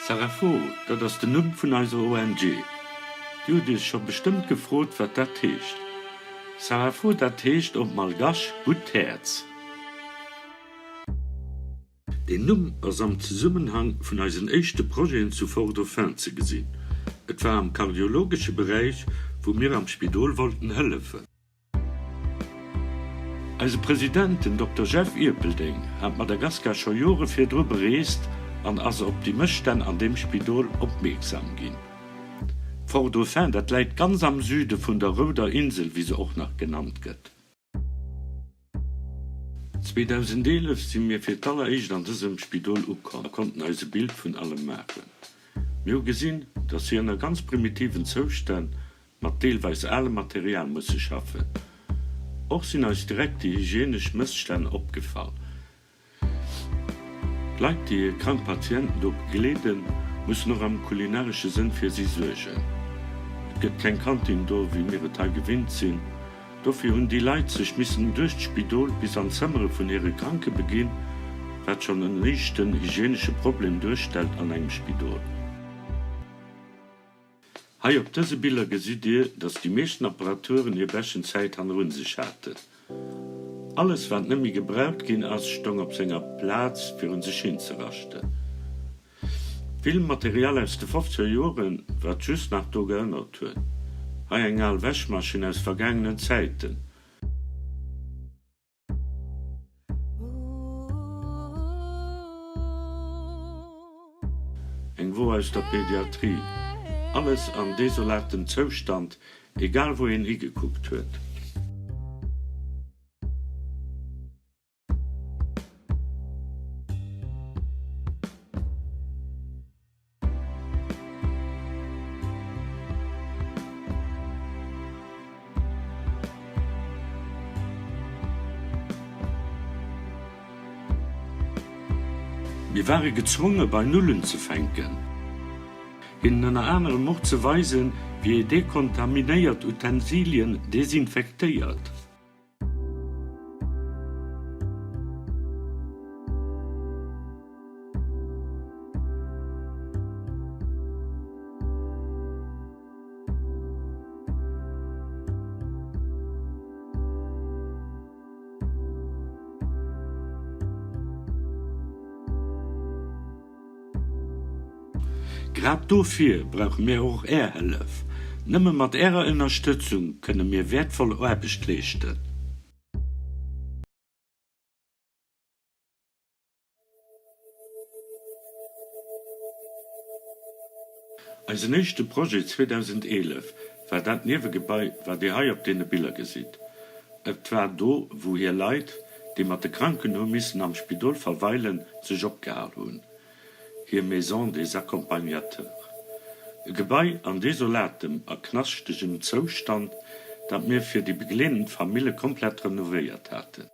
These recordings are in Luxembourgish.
Sarafo, dat ass den Numm vun eiser ONG. Dir hutt Iech scho bestëmmt gefrot, wat dat heescht. Sarafo, dat heescht op Malgasch gutt Häerz. Deen Numm ass am Zesummenhang vun eisen éischte Projeten zu Fort-Dauphin ze gesinn. Et war am kardiologesche Beräich, wou mir am Spidol wollten hëllefen. Eise President, den Dokter Jeff Ierpeldeng, hat Madagaskar scho Jore virdru bereest an ass op déi Mësstänn an deem Spidol opmierksam ginn. Fort-Dauphin, dat läit ganz am Süde vun der Rouder Insel, wéi se och nach genannt gëtt. 2011 si mir fir d'alleréischt an dësem Spidol ukomm a konnten eis e Bild vun allem maachen. Mir hu gesinn, dass si ënner ganz primitiven Zoustänn mat deelweis alem Material musse schaffen. Och sinn eis direkt déi hygienesch Mësstänn opgefall. D'Leit, déi hir krank Patienten do begleeden, mussen och am kulinaresche Sënn fir si suergen. Et gëtt keng Kantin do, wéi mir et hei gewinnt sinn. Dofir hunn déi Leit sech missen duerch d'Spidol bis an d'Zëmmere vun hire Kranke beginn, wat schonn en liichten hygienesche Problem duerstellt an engem Spidol. Hei op dëse Biller gesitt dir, dass déi meeschten Apparaturen hir beschten Zäit hannerun sech haten. Alles wat net méi gebraucht ginn ass, stong op senger Plaz fir un sech hinzeraschten. Vill Material aus de fofzeger Joren, wat just nach do geënnert huet. Hei eng al Wäschmaschinn aus vergaangenen Zäiten. Eng Wo aus der Pediatrie, alles an desolatem Zoustand, egal wou een higekuckt huet. Mir ware gezwonge bei Null unzefänken, hinnen ënner anerem och ze weisen, wéi ee dekontaminéiert Utensilien desinfektéiert. Grad dofir brauche mir och Är Hëllef. Nëmme mat Ärer Ënnerstëtzung kënne mir wäertvoll Aarbecht leeschten. Eisen éischte Projet 2011 war dat Niewegebai, wat Dir hei op deene Biller gesitt. Et war do, wou hir Leit, déi mat de Kranken hu missen am Spidol verweilen, sech opgehal hunn, hir Maison des accompagnateurs. E Gebai an desolatem a knaschtegem Zoustand, dat mir fir déi begleedend Famille komplett renovéiert haten.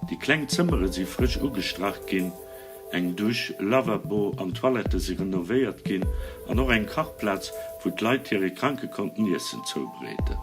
Déi kleng Zëmmere si frësch ugestrach ginn, eng Dusch, Lavabo an Toilette si renovéiert ginn an och eng Kachplaz, wou d'Leit hire Kranke konnten Iessen zoubereeden.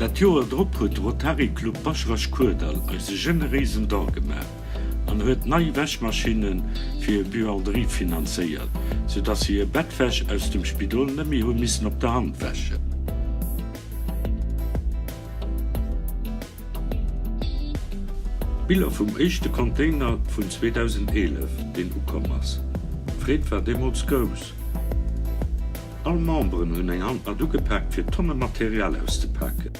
Dat Joer drop huet de Rotary Club Bascharage Kurdall eis e generéisen Don gemaach. An huet nei Wäschmaschinne fir hir Buanderie finanzéiert, sou dass si hir Bettwäsch aus dem Spidol net méi hu missen op der Hand wäschen. Biller vum éischte Container vun 2011, deen ukomm ass. D'Freed war deemools grouss. All Memberen hunn eng Hand mat ugepaakt fir Tonne Material auszepaken.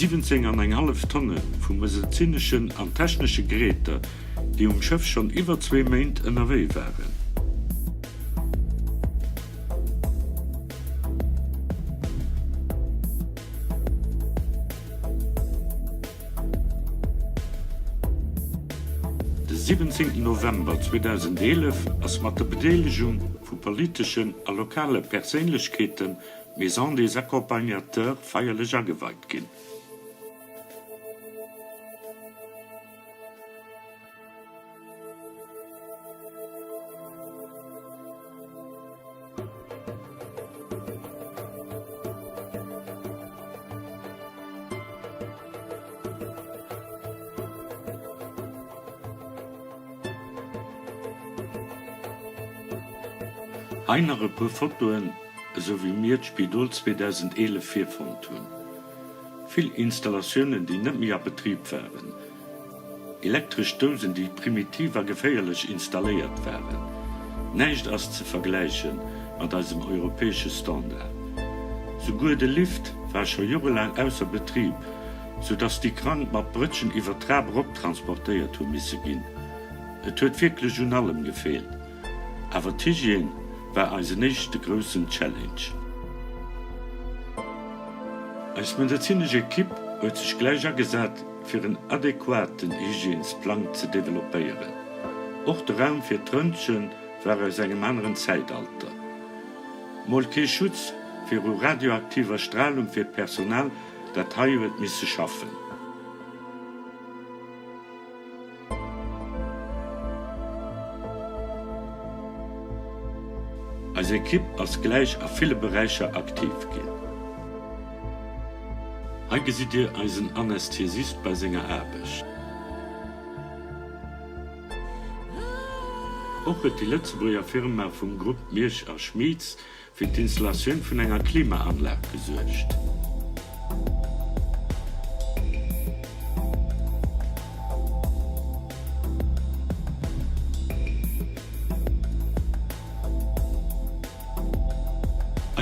17 an eng hallef Tonne vu medezineschen an technesche Geräter, déi um Schëff schonn iwwer zwee Méint ënnerwee waren. De 17 November 2011 ass mat der Bedeelegung vu politeschen a lokale Perséinlechkeeten d'Maison des Accompagnateurs feierlech ageweit ginn. Hei nach e puer Fotoen, esou wéi mir d'Spidol 2011 virfonnt hunn. Vill Installatiounen déi net méi a Betrib waren. Elektresch Dousen déi primitiv a geféierlech installéiert waren. Näischt ass ze vergläiche mat eisem europäesche Standard. Souguer de Lift war scho jorelaang ausser Betrib, sou dass déi Krank mat Brëtschen iwwer d'Trap erop transportéiert hu misse ginn. Et huet wierklech un allem gefeelt. Awer d'Hygiène war eisen éischte groussen Challenge. Eis medezinesch Ekipp huet sech gläich agesat, fir en adequaten Hygiènesplang ze developpéieren. Och de Raum fir d'Röntgen war aus engem aneren Zäitalter. Mol kee Schutz viru radioaktiver Stralung fir d'Personal, dat hei huet misse schaffen. Eis Ekipp ass gläich a ville Beräicher aktiv ginn. Hei gesitt Dir eisen Anästhesist bei senger Aarbecht. Och huet déi Lëtzebuerger Firma vum Grupp Miersch a Schmieds fir d'Installatioun vun enger Klimaanlag gesuergt.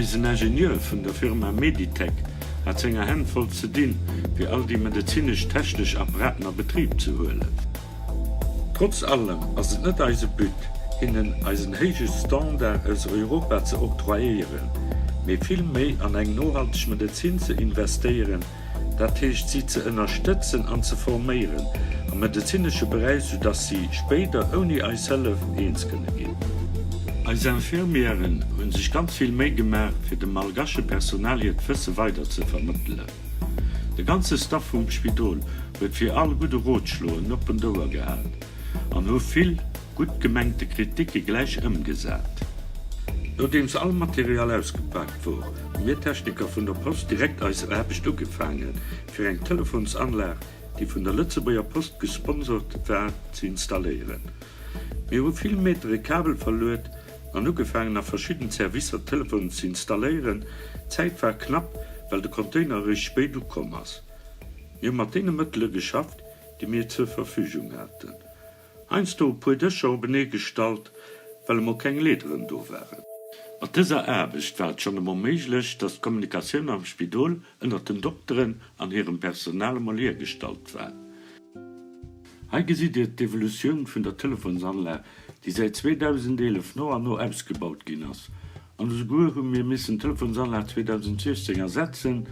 Eisen Ingenieur vun der Firma Meditec hat senger Hänn voll ze dinn, fir all déi medezinesch-technesch Apparaten a Betrib ze huelen. Trotz allem ass et net eise But, hinnen eisen héije Standard aus Europa ze octroyéieren, mee vill méi an eng nohalteg Medezin ze investéieren, dat heescht si ze ënnerstëtzen an ze forméieren am medezinesche Beräich, soudass si spéider ouni eis Hëllef eens kënne ginn. Eis Infirmièren hu sech ganz vill Méi gemaach, fir dem malgasche Personal hiert Wësse weider ze vermëttelen. De ganze Staff vum Spidol huet fir all gudde Rotschlo en oppent Ouer gehat an hu vill gutt gemengte Kritike gläich ëmgesat. Nodeems all Material ausgepaakt wor, hu mir Techniker vun der Post direkt eis Aarbecht ugefaangen, fir eng Telefonsanlag, déi vun der Lëtzebuerger Post gesponsort war, ze installéieren. Mir hu vill Metere Kabel verluet an ugefaangen a verschidden Servicer Telefonen ze installéieren. D'Zäit war knapp, well de Container eréischt spéit ukomm ass. Mir hu mat deene Mëttele geschafft, déi mir zur Verfügung haten. Heiansdo e puer Dëscher openee gestallt, well emol keng Leederen do waren. Mat dëser Aarbecht war et schonn emol méiglech, dass d'Kommunikatioun am Spidol ënnert den Dokteren an hirem Personal emol hiergestallt war. Hei gesitt Dir d'Evolutioun vun der Telefonsanlag, déi säit 2011 no an no ausgebaut ginn ass. An esouguer hu mir missen d'Telefonsanlag 2016 ersetzen,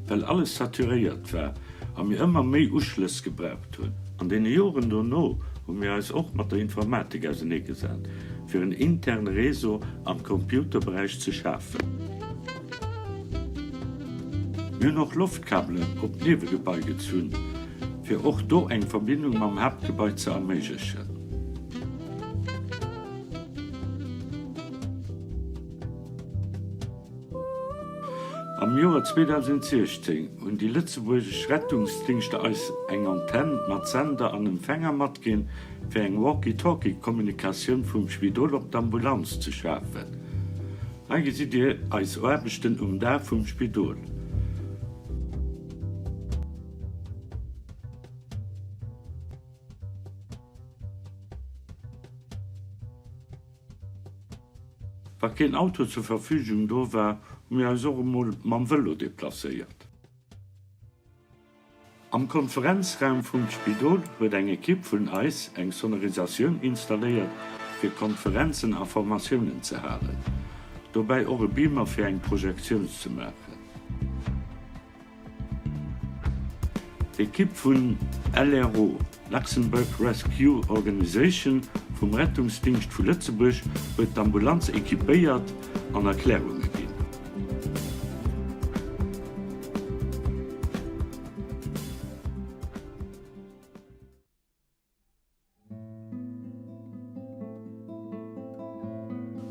well alles saturéiert war a mir ëmmer méi Uschlëss gebraucht hunn. An deene Joren dono hu mir eis och mat der Informatik auseneegesat, fir en interne Réseau am Computerberäich ze schafen. Mir hunn och Loftkabelen op d'Niewegebai gezunn, fir och do eng Verbindung mam Haaptgebai ze erméiglechen. Am Joer 2016 hunn déi lëtzebuergesch Rettungsdingschter eis eng Antenn mat Sender an Empfänger matginn, fir eng Walkie-Talkie-Kommunikatioun vum Spidol op d'Ambulanz ze schafen. Hei gesitt Dir eis Aarbechten um Daach vum Spidol. Wa keen Auto zur Verfügung do war, hu mir eis och emol mam Vëlo deplacéiert. Am Konferenzraum vum Spidol huet eng Ekipp vun eis eng Sonorisatioun installéiert, fir Konferenzen a Formatiounen ze halen. Dobäi och e Beamer fir eng Projektioun ze maachen. D'Ekipp vun LRO, Luxembourg Rescue Organisation, vum Rettungsdingscht vu Lëtzebuerg huet d'Ambulanz equipéiert an Erklärunge ginn.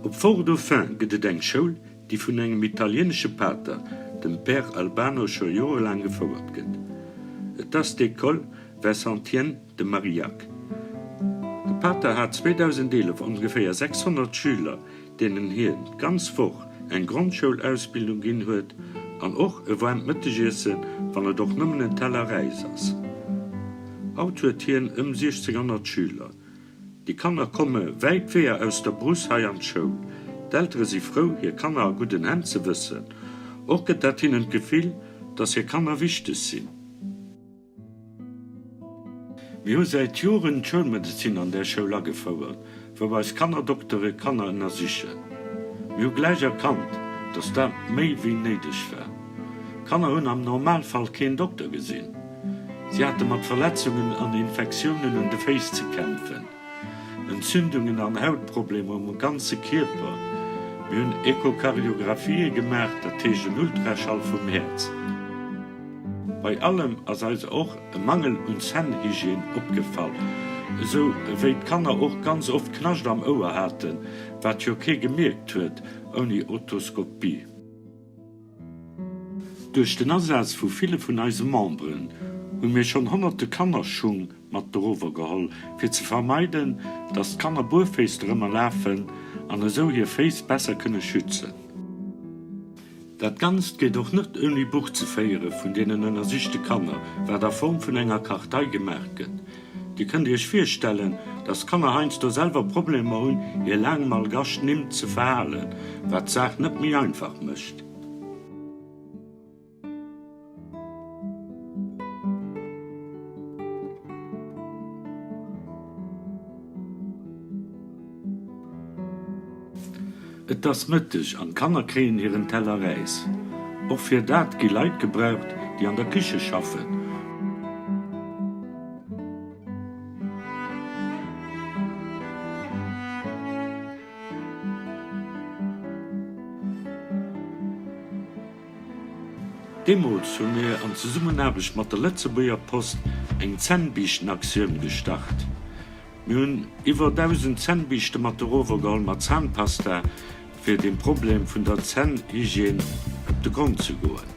Op Fort-Dauphin gëtt et eng Schoul, déi vun engem italieenesche Pater, dem Père Albano, scho jorelaang gefouert gëtt. Et ass d'École Vincentienne de Marillac. De Pater hat 2011 ongeféier 600 Schüler, deenen hien d'ganz Woch eng Grondschoulausbildung ginn huet an och e waarmt Mëttegiessen, wann et och nëmmen en Teller Räis ass. Haut huet hien ëm 1600 Schüler. Déi Kanner komme wäit Weeër aus der Brousse hei an d'Schoul. D'Eltere si frou, hir Kanner a gudden Hänn ze wëssen. Och gëtt dat hinnen d'Gefill, dass hir Kanner wichteg sinn. Mir hu säit Joren d'Schoulmedezin an där Schoul agefouert, wou eis Kannerdoktere Kanner ënnersichen. Mir hu gläich erkannt, dass dat méi wéi néideg war. Kanner hunn am Normalfall keen Dokter gesinn. Si hate mat Verletzungen an Infektiounen un de Féiss ze kämpfen. Entzündungen an Hautproblemer um ganze Kierper. Mir hunn Echocardiographië gemaach, dat heescht en Ultraschall vum Häerz. Bei allem ass eis och e Mangel un Zännhygiène opgefall, esou wéi d'Kanner och ganz oft Knascht am Ouer haten, wat jo kee gemierkt huet ouni Otoskopie. Duerch den Asaz vu ville vun eise Memberen hu mir schonn honnerte Kannerschung mat dorower geholl, fir ze vermeiden, dass d'Kanner buerféiss dorëmmer lafen an esou hir Féiss besser kënne schützen. Dat Ganzt geet och net ouni Buch ze féiere vun deenen ënnersichte Kanner, wat a Form vun enger Kartei gemaach gëtt. Dir kënnt Iech virstellen, dass d'Kanner heiansdo selwer Problemer hunn, hir laang malgasch Nimm ze verhalen, wat d'Saach net méi einfach mécht. Et ass Mëtteg an d'Kanner kréien hiren Teller Räis. Och fir dat gi Leit gebraucht, déi an der Kiche schaffen. Deemools hu mir an Zesummenaarbecht mat der Lëtzebuerger Post eng Zännbiischten-Aktioun gestart. Mir hunn iwwer 1.000 Zännbiischte mat erover geholl mat Zahnpasta, fir dem Problem vun der Zännhygiène op de Grond ze goen.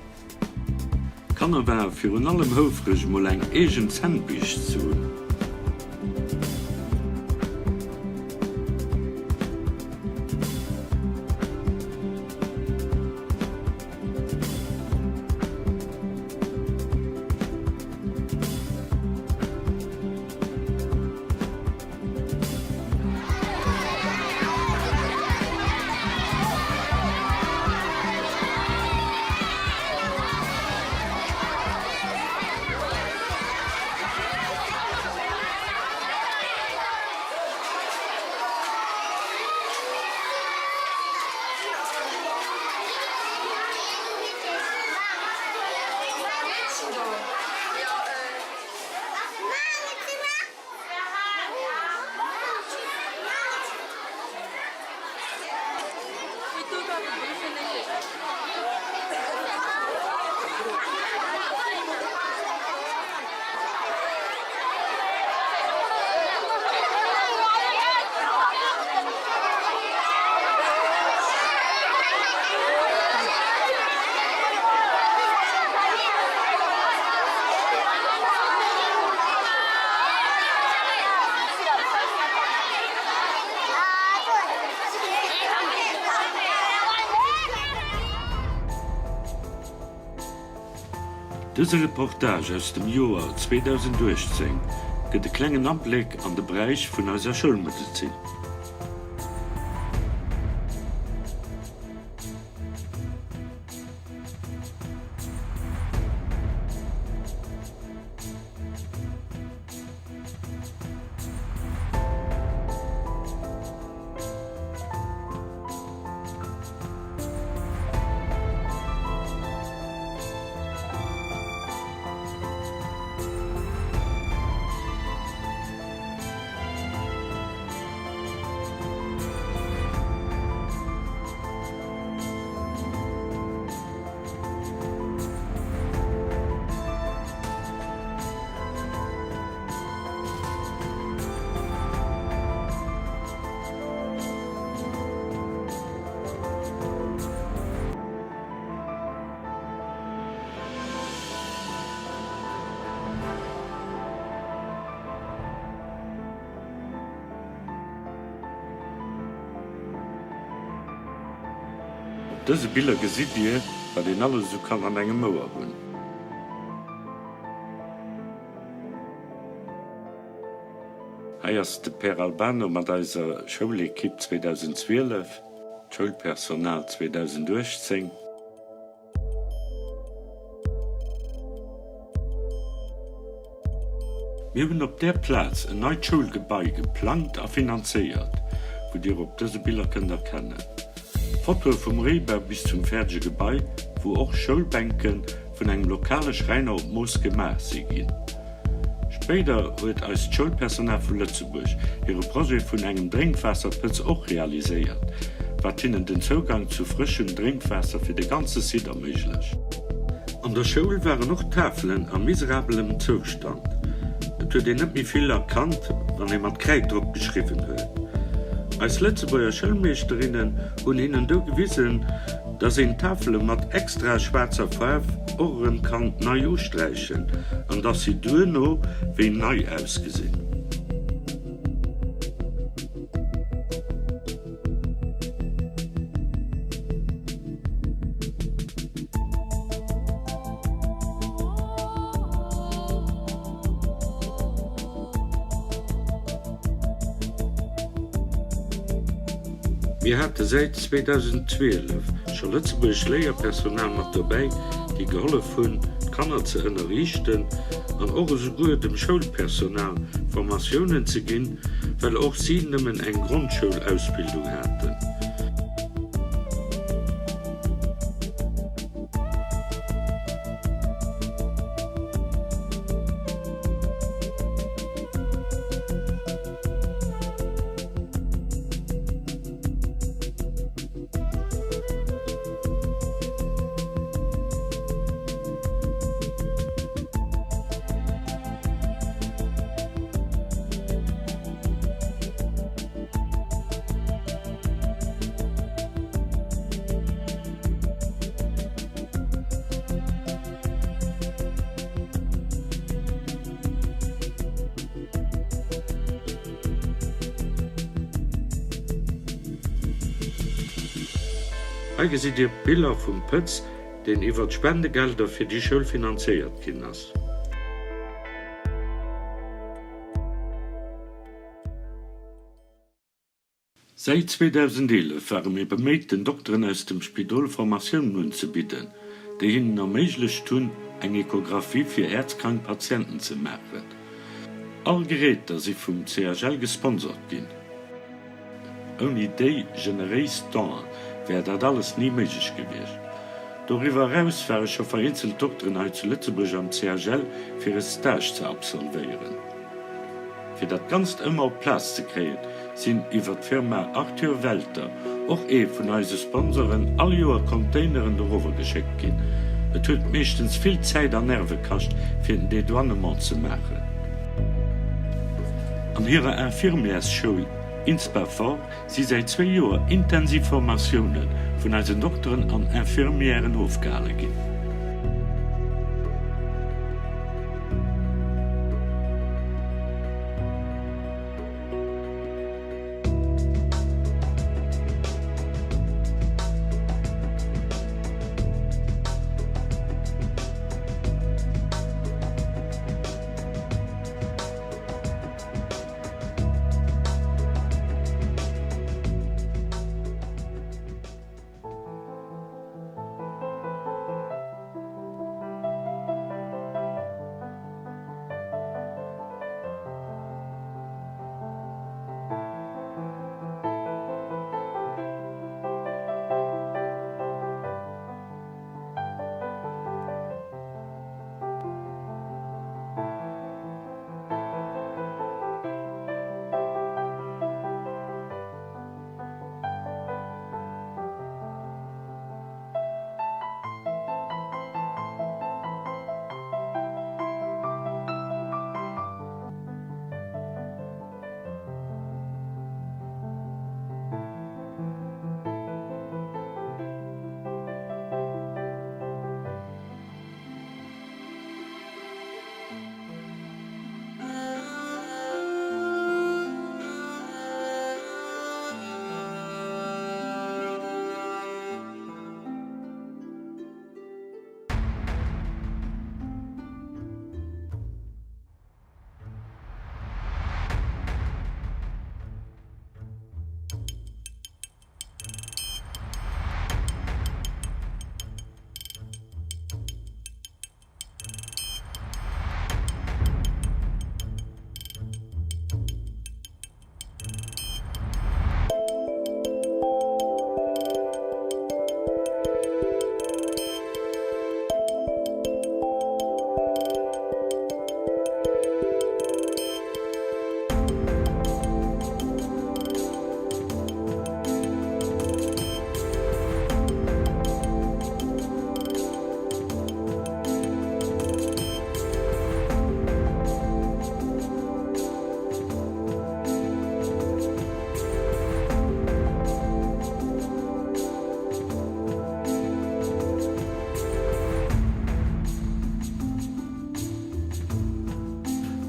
D'Kanner ware virun allem houfreg mol eng eegen Zännbiischt ze hunn. Dëse Reportage aus dem Joer 2018 gëtt e klengen Abléck an de Beräich vun eiser Schoulmedezin. Op dëse Biller gesitt Dir, wat een alles esou kann an engem Ouer hunn. Hei ass de Père Albano mat eiser Schoulequipe 2012, d'Schoulpersonal 2018. Mir hunn op där Plaz en neit Schoulgebai geplangt a finanzéiert, wou Dir op dëse Biller kënnt erkennen. Fotoe vum Réibau bis zum fäerdege Gebai, wou och Schoulbänke vun engem lokale Schräiner op Mooss gemaach si ginn. Spéider huet eist Schoulpersonal vu Lëtzebuerg hire Projet vun engem Drénkwaasserpëtz och realiséiert, wat hinnen den Zougang zu frëschem Drénkwaasser fir de ganze Site erméiglecht. An der Schoul waren och d'Tafelen a miserabelem Zoustand, et huet een net méi vill erkannt, wann ee mat Kräid drop geschriwwen huet. Eis Lëtzebuerger Schoulmeeschterinnen hunn hinnen du gewisen, dass een d'Tafele mat extra schwaarzer Faarf och erëm kann nei usträichen an dass si duerno wéi nei ausgesinn. Mir hate säit 2012 scho lëtzebuergescht Léierpersonal mat dobäi, déi gehollef hunn, d'Kanner ze ënnerriichten an och esouguer dem Schoulpersonal Formatiounen ze ginn, well och si nëmmen eng Grondschoulausbildung haten. Hei gesitt Dir Biller vum Pëtz, deen iwwert Spendegelder fir déi Schoul finanzéiert ginn ass. Säit 2011 ware mir beméit, den Dokteren aus dem Spidol Formatiounen unzebidden, déi hinnen erméiglecht hunn, eng Echographie fir häerzkrank Patienten ze maachen. All Geräter si vum CHL gesponsort ginn. Ouni déi generéis Donen wär dat alles ni méiglech gewiescht. Doriwwer eraus ware scho vereenzelt Dokteren hei zu Lëtzebuerg am CHL fir e Stage ze absolvéieren. Fir dat Ganzt ëmmer op d'Plaz ze kréien, sinn iwwer d'Firma Arthur Welter, och ee vun eise Sponsoren, all Joer Containeren dorower geschéckt ginn. Et huet meeschtens vill Zäit an Nerve kascht, fir den Dédouanement ze maachen. An hirer Infirmièrsschoul Inspafor si säit zwéi Joer intensiv Formatioune vun eisen Dokteren an Infirmièren ofgehale ginn.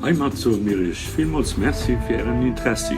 Heimat soe mir Iech villmools Merci fir Ären Interessi.